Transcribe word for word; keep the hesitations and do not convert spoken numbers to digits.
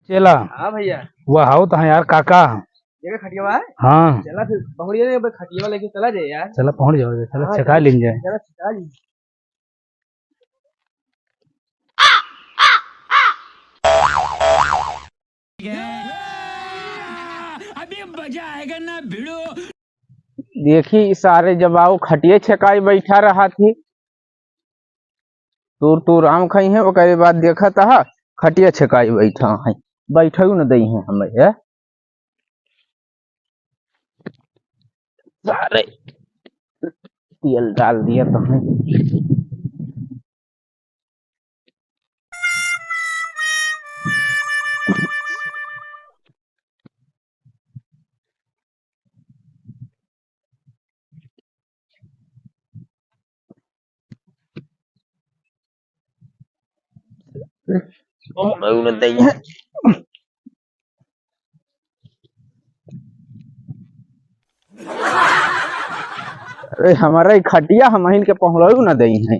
चला। हाँ भैया। वह आओ तो यार काका। देखा खटियावा है? हाँ। चला फिर पहुँच जाए, खटियावा लेके चला जाए यार। चला पहुँच जाओ, चला हाँ, छेका चला। लीन जाए। चला छेका लीन। अभी मजा आएगा ना भिड़ो। देखी सारे जब आओ खटिया छेकाई बैठा रहा थी, तूर तूर आम खाई है, ओकरे बाद देखत हा खटिया छेकाई बैठा है, बैठऊ न दई है हमें, है? सारे तेल डाल दिया तो है। अरे हमारा ही खटिया हम हिन के पहुँचऊ ना दई है।